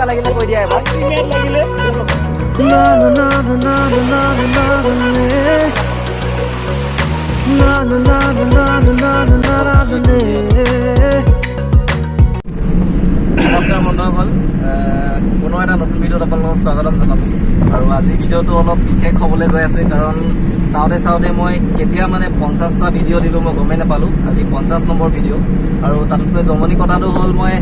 কেনেকুৱা লাগিলে কৈ দিয়া এবাৰ। লাগিলে। Na na na na na na na na na na na na na na na na na। নমস্কাৰ বন্ধুসকল, পুনৰ এটা নতুন ভিডিঅ'ত আপোনালোকক স্বাগতম জনালোঁ। আৰু আজি ভিডিঅ'টো অলপ বিশেষ হ'বলৈ গৈ আছে, কাৰণ চাওঁতে চাওঁতে মই কেতিয়া মানে 50টা ভিডিঅ' দিলোঁ, মই গমেই নাপালোঁ। আজি 50 নম্বৰ ভিডিঅ'। আৰু তাতোতকৈ জমনি কথাটো হ'ল, মই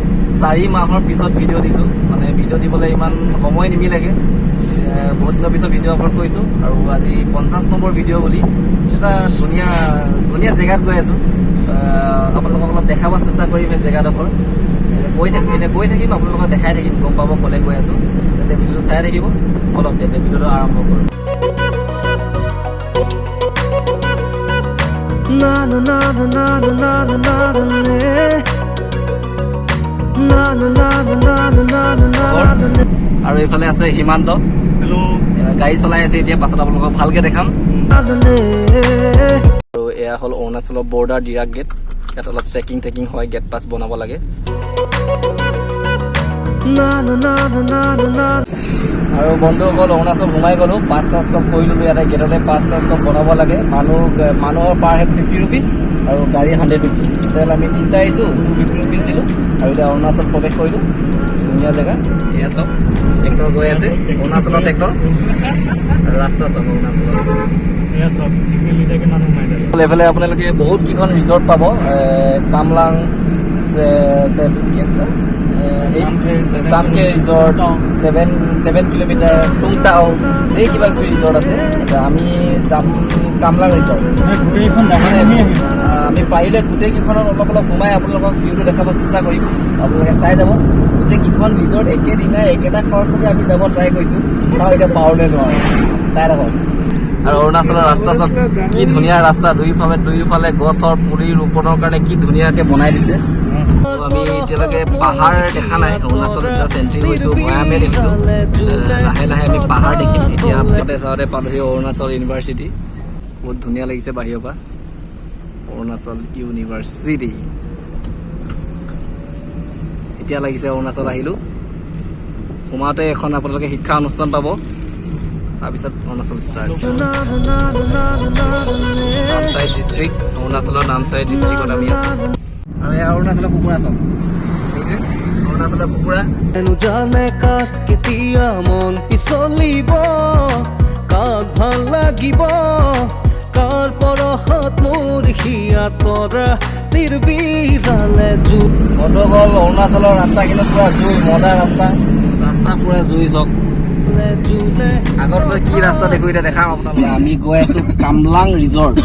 4 মাহৰ পিছত ভিডিঅ' দিছোঁ। মানে ভিডিঅ' দিবলৈ ইমান সময় নিমিলেগৈ। বহুত দিনৰ পিছত ভিডিঅ' আপলোড কৰিছোঁ আৰু আজি 50 নম্বৰ ভিডিঅ' বুলি এটা ধুনীয়া ধুনীয়া জেগাত গৈ আছোঁ। আপোনালোকক অলপ দেখাব চেষ্টা কৰিম সেই জেগাডোখৰ। গৈ থাকিম, এনে গৈ থাকিম, আপোনালোকক দেখাই থাকিম, গম পাব ক'লে গৈ আছোঁ। তেন্তে ভিডিঅ'টো চাই থাকিব অলপ। তেন্তে ভিডিঅ'টো আৰম্ভ কৰোঁ। Na na na na na na na na na na na na na na na na na। আৰু এইফালে আছে সীমান্ত। হেল্ল'। গাড়ী চলাই আছে এতিয়া, পাছত আপোনালোকক ভালকে দেখাম। Na। আৰু এয়া হ'ল অৰুণাচলৰ বৰ্ডাৰ, ডিৰাক গেট। ইয়াত অলপ চেকিং টেকিং হয়, গেট পাছ বনাব লাগে। Na na na na na na। আৰু বন্ধুসকল, অৰুণাচল সোমাই গ'লো, পাছ চাছ চব কৰি ল'লো। ইয়াতে গেটতে পাছ চাছ চব বনাব লাগে। মানুহৰ পাৰ হেড 50 ৰুপিজ আৰু গাড়ী 100 ৰুপিজ। টোটেল আমি তিনিটা আহিছোঁ, 250 ৰুপিজ দিলোঁ আৰু এতিয়া অৰুণাচল প্ৰৱেশ কৰিলোঁ। ধুনীয়া জেগা। এয়া চব ট্ৰেক্টৰ গৈ আছে, অৰুণাচলৰ ট্ৰেক্টৰ। আৰু ৰাস্তা চব অৰুণাচলৰ। এয়া চব চিগনেল নিদিয়াকে মানুহ সোমাই যায়। এইফালে আপোনালোকে বহুত কেইখন ৰিজৰ্ট পাব। কামলাং, কি আছিলে, চামকে ৰিজৰ্ট, 7 কিলোমিটাৰ, টুংটাও, এই কিবা কিবি ৰিজৰ্ট আছে। এতিয়া আমি যাম কামলাং ৰিজৰ্ট। মানে গোটেইখন জাগা ঘূৰি আহিম। আমি পাৰিলে গোটেইকেইখনত অলপ অলপ সোমাই আপোনালোকক ভিউটো দেখাব চেষ্টা কৰিম, আপোনালোকে চাই যাব। গোটেইকেইখন ৰিজৰ্ট একেদিনাই একেটা খৰচতে আমি যাব ট্ৰাই কৰিছোঁ। চাওঁ এতিয়া পাৰোঁ নে নোৱাৰোঁ, চাই থাকক। আৰু অৰুণাচলৰ ৰাস্তা চাওক, কি ধুনীয়া ৰাস্তা। দুয়োফালে দুয়োফালে গছৰ পুলি ৰোপণৰ কাৰণে কি ধুনীয়াকে বনাই দিছে। তো আমি এতিয়ালৈকে পাহাৰ দেখা নাই। অৰুণাচলত জাষ্ট এণ্ট্ৰি হৈছোঁ, ভৈয়ামে দেখিছোঁ। লাহে লাহে আমি পাহাৰ দেখিম। এতিয়া চাওঁতে চাওঁতে পালোহি অৰুণাচল ইউনিভাৰ্চিটি। বহুত ধুনীয়া লাগিছে বাহিৰৰ পৰা অৰুণাচল ইউনিভাৰ্চিটি। এতিয়া লাগিছে অৰুণাচল আহিলোঁ। সোমাওঁতে এখন আপোনালোকে শিক্ষা অনুষ্ঠান পাব, তাৰপিছত অৰুণাচল ষ্টাৰ্ট। নামচাই ডিষ্ট্ৰিক্ট, অৰুণাচলৰ নামচাই ডিষ্ট্ৰিক্টত আমি আছোঁ। আৰু এয়া অৰুণাচলৰ কুকুৰা চব, দেখিছে? অৰুণাচলৰ কুকুৰা। জানে কাক কেতিয়া মন পিছলিব, কাক ভাল লাগিব, কাৰ পৰশত মোৰ হিয়া তৰা তিৰবিৰালে জু বন্ধুসকল, অৰুণাচলৰ ৰাস্তা কিন্তু পুৰা জুই, মজা ৰাস্তা। ৰাস্তা পুৰা জুই চক। জুনে। আগত গৈ কি ৰাস্তা দেখো এতিয়া দেখাম আপোনালোক। আমি গৈ আছো কামলাং ৰিজৰ্ট।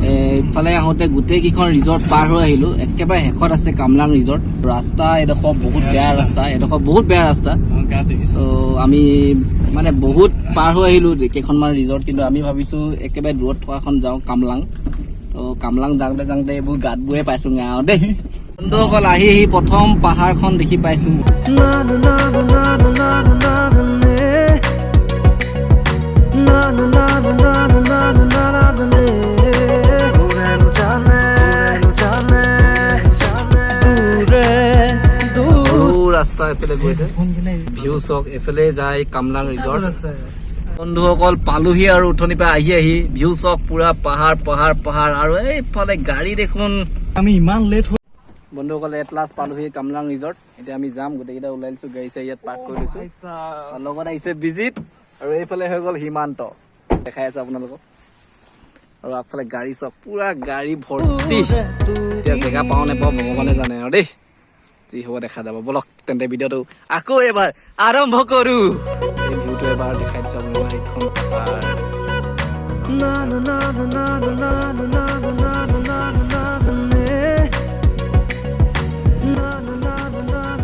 এইফালে আহোঁতে গোটেইকেইখন ৰিজৰ্ট পাৰ হৈ আহিলো, একেবাৰে শেষত আছে কামলাং ৰিজৰ্ট। ৰাস্তা এডোখৰ বহুত বেয়া ৰাস্তা, এডোখৰ বহুত বেয়া ৰাস্তা। গাত দেখিছো। ত' আমি মানে বহুত পাৰ হৈ আহিলো কেইখনমান ৰিজৰ্ট, কিন্তু আমি ভাবিছো একেবাৰে দূৰত থকাখন যাওঁ, কামলাং। ত' কামলাং যাওঁতে যাওঁতে এইবোৰ গাঁতবোৰে পাইছোগে আৰু দেই। বন্ধুসকল, আহি আহি প্ৰথম পাহাৰখন দেখি পাইছো। না না না না না না না না না না না না না না। দূরে জানে জানে দূৰে দূৰ। সৰু ৰাস্তা এইফালে গৈছে। ভিউ চাওক, এইফালে যায় কামলাং ৰিজৰ্ট। বন্ধুসকল, পালোহি আৰু উঠনিৰ পৰা আহি আহি। ভিউ চাওক, পুৰা পাহাৰ পাহাৰ পাহাৰ আৰু এইফালে গাড়ী দেখোন। আমি ইমান লেট হ'ল। বন্ধুসকল, এট লাষ্ট পালোহি কামলাং ৰিজৰ্ট। এতিয়া আমি যাম, গোটেইকেইটা ওলাই দিছো, গাড়ী চাড়ী ইয়াত পাৰ্ক কৰি লৈছো। আৰু লগত আহিছে বিজিত আৰু এইফালে হৈ গ'ল সীমান্ত, দেখাই আছে আপোনালোকক। আৰু আগফালে গাড়ী চব পুৰা গাড়ী ভৰ্তি। এতিয়া জেগা পাওঁ নাপাওঁ ভগৱানে জানে আৰু দেই, যি হ'ব দেখা যাব। বলক তেন্তে, ভিডিঅ'টো আকৌ এবাৰ আৰম্ভ কৰো। এই ভিউটো এবাৰ দেখাই দিছো আপোনালোকক, সেইখন পাহাৰ। না না না না না না না না না না না না না।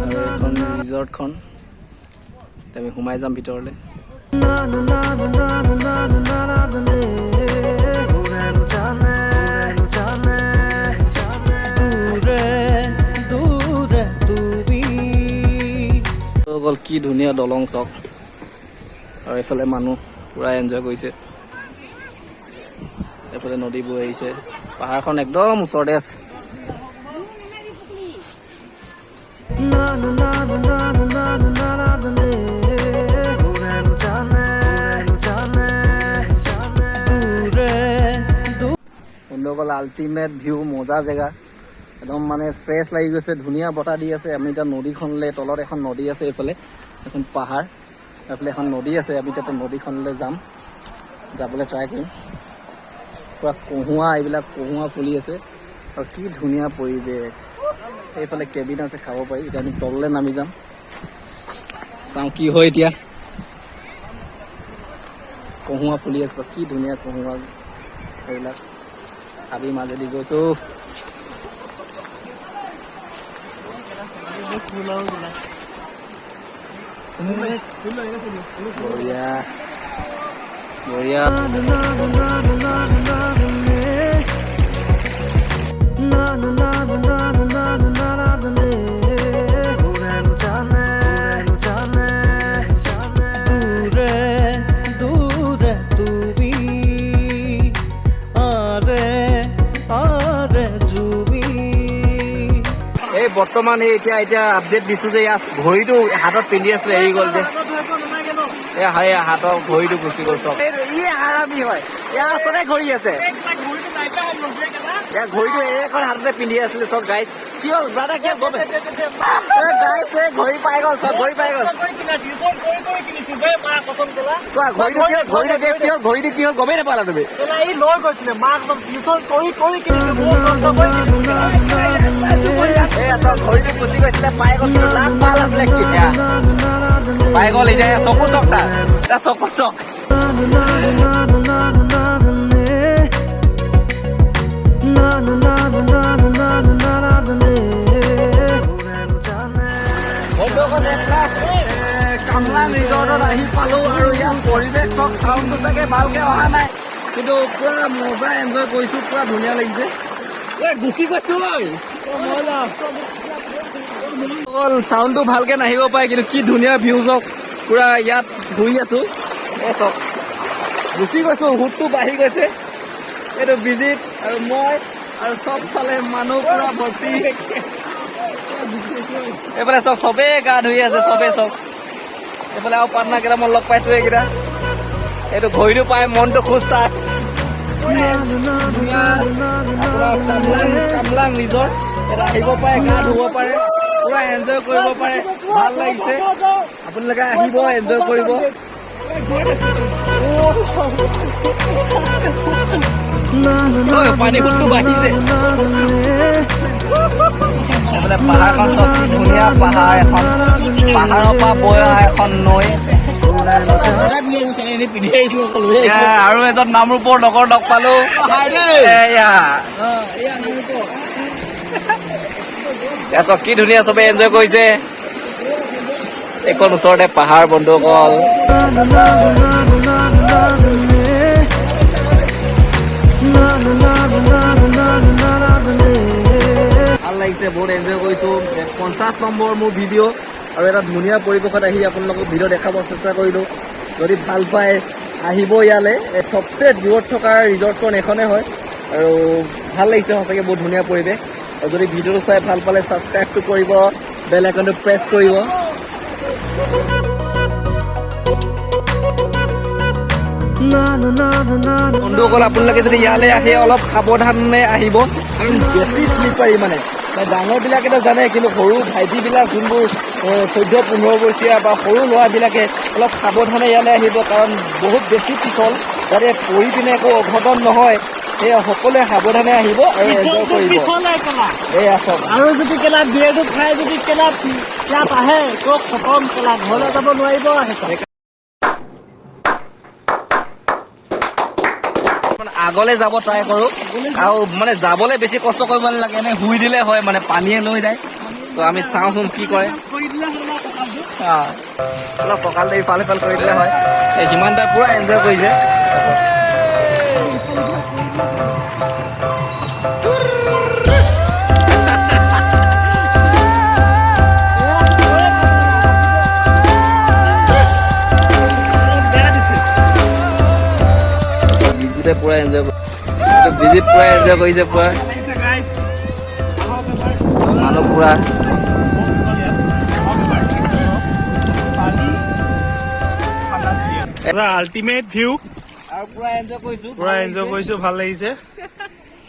আৰু এইখন ৰিজৰ্টখন, এতিয়া আমি সোমাই যাম ভিতৰলৈ। না না না না না না না। জানে জানে দূৰে দূৰে তুমি। হৈ গ'ল, কি ধুনীয়া দলং চক। আৰু এইফালে মানুহ পুৰা এনজয় কৰিছে। এইফালে নদী বৈ আহিছে, পাহাৰখন একদম ওচৰতে আছে। না না না না না না না না। বন্ধুসকল, আল্টিমেট ভিউ, মজা জেগা, একদম মানে ফ্ৰেছ লাগি গৈছে, ধুনীয়া বতাহ দি আছে। আমি এতিয়া নদীখনলৈ, তলত এখন নদী আছে, এইফালে এখন পাহাৰ, এইফালে এখন নদী আছে। আমি এতিয়া নদীখনলৈ যাম, যাবলৈ ট্ৰাই কৰিম। পূৰা কহুৱা, এইবিলাক কহুৱা ফুলি আছে আৰু কি ধুনীয়া পৰিৱেশ। এইফালে কেবিন আছে, খাব পাৰি। এতিয়া আমি তললৈ নামি যাম, চাওঁ কি হয়। এতিয়া কহুৱা ফুলি আছে, কি ধুনীয়া কহুৱা এইবিলাক। হাবি মাজেদি গৈছো। বঢ়িয়া বঢ়িয়া। না না না না না না না না, কোনেনো জানে জানে, দূরে দূরে তুমি, আরে আরে জুবি। এই বৰ্তমান এই এতিয়া এতিয়া আপডেট দিছো যে ইয়াত ঘড়ীটো হাতত পিন্ধি আছিলে, এৰি গ'ল যে। এই হাই, হাতৰ ঘড়ীটো গুচি গ'ল চব। ই হাৰামি হয়, ইয়াৰ ওচৰতে ঘড়ী আছে। ইয়াৰ ঘড়ীটো এইখন হাততে পিন্ধি আছিলে চব। গাইজ, কি হ'ল ব্ৰাদাৰ? কি হ'ল গাইজ? এই ঘড়ী পাই গ'ল চব, ঘড়ী পাই গ'ল। কোৱা, ঘড়ীটো কি হ'ল? ঘড়ীটো কেছ কি হ'ল? ঘড়ীটো কি হ'ল গমেই নাপালা তুমি? লৈ গৈছিলে, মা কচম, টিউচন কৰি কৰি কিনিছো, বহুত কষ্ট কৰি কিনিছো। এই চব ঘড়ীটো গুচি গৈছিলে, পাই গ'ল। কিন্তু লাভ ভাল আছিলে, কেতিয়া পাই গ'ল। এতিয়া চকু চক তাৰ, তাৰ চকু চক। না না না না না না না, কোনেনো জানে। বন্ধুসকল, at last, Kamlang ৰিজৰ্টত আহি পালো আৰু ইয়াত পৰিৱেশ চব, চাউণ্ডটো চাগে ভালকে অহা নাই, কিন্তু পুৰা মজা এনজয় কৰিছো, পুৰা ধুনীয়া লাগিছে। ঐ, গুচি গৈছো ঐ। অকল চাউণ্ডটো ভালকে নাহিব পাৰে, কিন্তু কি ধুনীয়া ভিউ চক। পুৰা ইয়াত ঘূৰি আছো। এই চক, গুচি গৈছো, সোঁতটো বাঢ়ি গৈছে। এইটো বিজিত আৰু মই আৰু চবফালে মানুহ পুৰা ভৰ্তি। এইফালে চব, চবেই গা ধুই আছে, চবেই চব। এইফালে আৰু পাৰ্টনাৰ কেইটা মই লগ পাইছো এইকেইটা। এইটো ঘড়ীটো পাই মনটো খুচ তাৰ। ধুনীয়া আপোনাৰ কামলাং, কামলাং ৰিজৰ্ট। ইয়াত আহিব পাৰে, গা ধুব পাৰে, পুৰা এনজয় কৰিব পাৰে। ভাল লাগিছে, আপোনালোকে আহিব, এনজয় কৰিব। ঐ, পানী সোঁতটো বাঢ়িছে। এইফালে পাহাৰখন চব, কি ধুনীয়া পাহাৰ এখন, পাহাৰৰ পৰা বৈ অহা এখন নৈ। এয়া, আৰু এজন নামৰূপৰ লগৰ লগ পালো। এয়া এয়া চব, কি ধুনীয়া, চবে এনজয় কৰিছে। এইখন ওচৰতে পাহাৰ বন্ধুসকল। না না না না না না। ভাল লাগিছে, বহুত এনজয় কৰিছো। 50 নম্বৰ মোৰ ভিডিঅ' আৰু এটা ধুনীয়া পৰিৱেশত আহি আপোনালোকক ভিডিঅ' দেখাব চেষ্টা কৰিলোঁ। যদি ভাল পায় আহিব ইয়ালৈ। চবচে দূৰত থকা ৰিজৰ্টখন এখনেই হয় আৰু ভাল লাগিছে সঁচাকৈ, বহুত ধুনীয়া পৰিৱেশ। আৰু যদি ভিডিঅ'টো চাই ভাল পালে ছাবস্ক্ৰাইবটো কৰিব, বেল আইকনটো প্ৰেছ কৰিব। না না না না। বন্ধুসকল, আপোনালোকে যদি ইয়ালৈ আহে অলপ সাৱধানে আহিব, কাৰণ বেছি শ্লিপাৰী। মানে ডাঙৰবিলাকেতো জানে, কিন্তু সৰু ভাইটিবিলাক যোনবোৰ 14-15 বছৰীয়া বা সৰু ল'ৰাবিলাকে অলপ সাৱধানে ইয়ালৈ আহিব, কাৰণ বহুত বেছি পিছল, যাতে পৰি পিনে একো অঘটন নহয়। সেয়া সকলোৱে সাৱধানে আহিব আৰু এনজয় কৰিব। পিছলে কেলা। এয়া চব। আৰু যদি কেলা বিয়েৰটো খাই যদি কেলা ইয়াত আহে, তো খতম কেলা, ঘৰলৈ যাব নোৱাৰিব আহে। মানে আগলে যাব ট্ৰাই কৰো আৰু মানে যাবলৈ বেছি কষ্ট কৰিব নালাগে, এনে শুই দিলে হয়, মানে পানীয়ে লৈ যায়। তো আমি চাওঁচোন কি কৰে। অলপ কঁকালটো ইফাল সিফাল কৰি দিলে হয়। এই সিমান তাই পুৰা এনজয় কৰিছে। বিজিতে পুৰা এনজয়, বিজিত পুৰা এনজয় কৰিছে, পুৰা মানুহ পুৰা। আল্টিমেট ভিউ আৰু পুৰা এনজয় কৰিছো, পুৰা এনজয় কৰিছো, ভাল লাগিছে।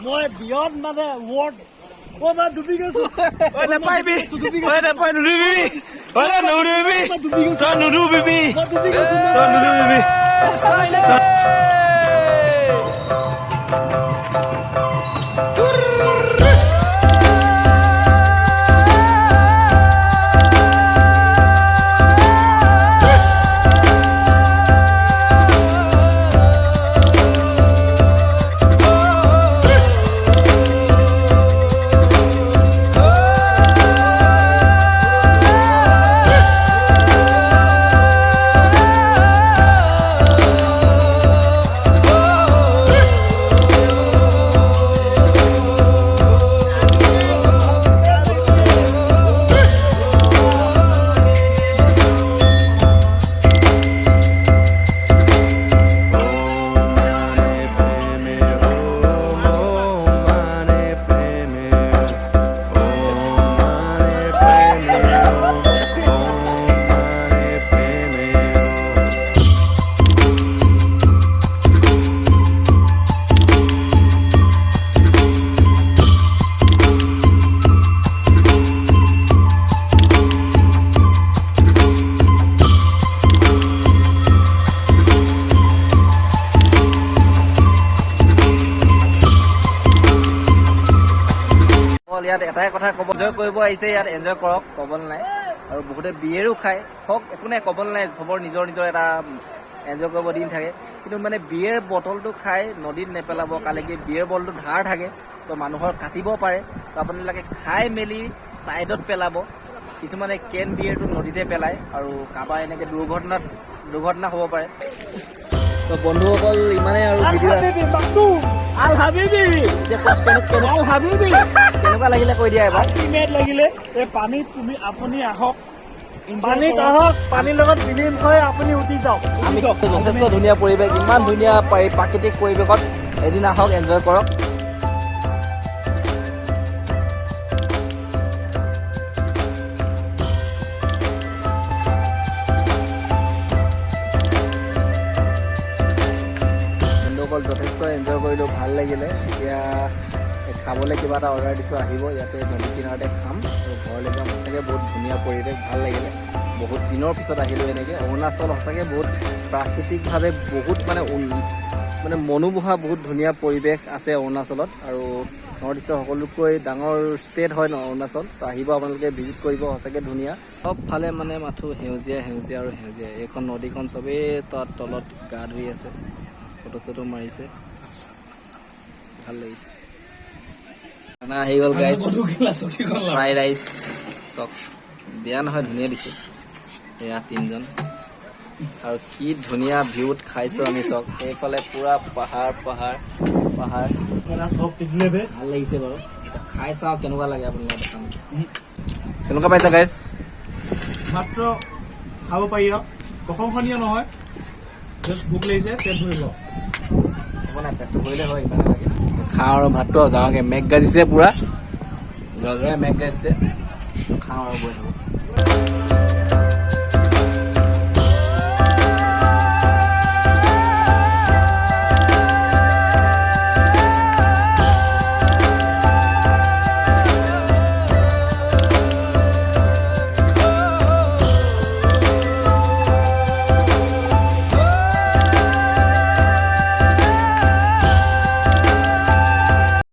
মই বিয়ণ্ড মানে ৱৰ্ড। অ, মই ডুবি গৈছো। ঐ নাপাইবি, ঐ নাপাই, নুডুবিবি, ঐ নুডুবিবি, তই নুডুবিবি। মই ডুবি গৈছো। তই নুডুবিবি। অকল ইয়াত এটাই কথা ক'ব, এনজয় কৰিব আহিছে ইয়াত, এনজয় কৰক, ক'বলৈ নাই। আৰু বহুতে বিয়েৰো খায়, হওক, একো নাই, ক'বলৈ নাই। চবৰ নিজৰ নিজৰ এটা এনজয় কৰিব দিন থাকে। কিন্তু মানে বিয়েৰ বটলটো খাই নদীত নেপেলাব। কালিকি বিয়েৰ বটলটো ধাৰ থাকে, তো মানুহৰ কাটিব পাৰে। তো আপোনালোকে খাই মেলি ছাইডত পেলাব। কিছুমানে কেন বিয়েৰটো নদীতে পেলায় আৰু কাৰোবাৰ এনেকৈ দুৰ্ঘটনা হ'ব পাৰে। তো বন্ধুসকল, ইমানেই আৰু ভিডিঅ'। হাবিবি মাকু। আল হাবিবি। এতিয়া আল হাবিবি। কেনেকুৱা লাগিলে কৈ দিয়া এবাৰ। আল্টিমেট লাগিলে। এই পানীত তুমি আপুনি আহক। পানীত আহক, পানীৰ লগত বিলীন হৈ আপুনি উঠি যাওক। আমি যথেষ্ট ধুনীয়া পৰিৱেশ, ইমান ধুনীয়া প্ৰাকৃতিক পৰিৱেশত এদিন আহক, এনজয় কৰক। বন্ধুসকল, যথেষ্ট এনজয় কৰিলোঁ, ভাল লাগিলে। এতিয়া খাবলৈ কিবা এটা অৰ্ডাৰ দিছোঁ, আহিব। ইয়াতে নদী কিনাৰতে খাম আৰু ঘৰলৈ যাম। সঁচাকৈ বহুত ধুনীয়া পৰিৱেশ, ভাল লাগিলে। বহুত দিনৰ পিছত আহিলোঁ এনেকৈ অৰুণাচল। সঁচাকৈ বহুত প্ৰাকৃতিকভাৱে বহুত মানে মনোমোহা, বহুত ধুনীয়া পৰিৱেশ আছে অৰুণাচলত। আৰু নৰ্থ ইষ্টৰ সকলোতকৈ ডাঙৰ ষ্টেট হয় ন অৰুণাচল। তো আহিব আপোনালোকে, ভিজিট কৰিব, সঁচাকৈ ধুনীয়া। চবফালে মানে মাথো সেউজীয়া, সেউজীয়া আৰু সেউজীয়া। এইখন নদীখন, চবেই তাত তলত গা ধুই আছে, ফটো চটো মাৰিছে, ভাল লাগিছে। খানা আহি গ'ল গাইজ, ফ্ৰাইড ৰাইচ চক, বেয়া নহয়, ধুনীয়া দিছে। এয়া তিনিজন আৰু কি ধুনীয়া ভিউত খাইছোঁ আমি। চক, সেইফালে পুৰা পাহাৰ, পাহাৰ, পাহাৰ। চব টিকলে বে। ভাল লাগিছে বাৰু। এতিয়া খাই চাওঁ কেনেকুৱা লাগে, আপোনালোকে দেখাম। কেনেকুৱা পাইছা গাইজ? মাত্ৰ খাব পাৰি আৰু প্ৰশংসনীয় নহয়, জাষ্ট ভোক লাগিছে, পেট ভৰিব। একো নাই, পেটটো ভৰিলে হয়, ইমানে লাগে। খাওঁ আৰু ভাতটো আৰু যাওঁগে। মেঘ গাজিছে, পুৰা জৰজৰাই মেঘ গাজিছে। খাওঁ আৰু গৈ থাকোঁ।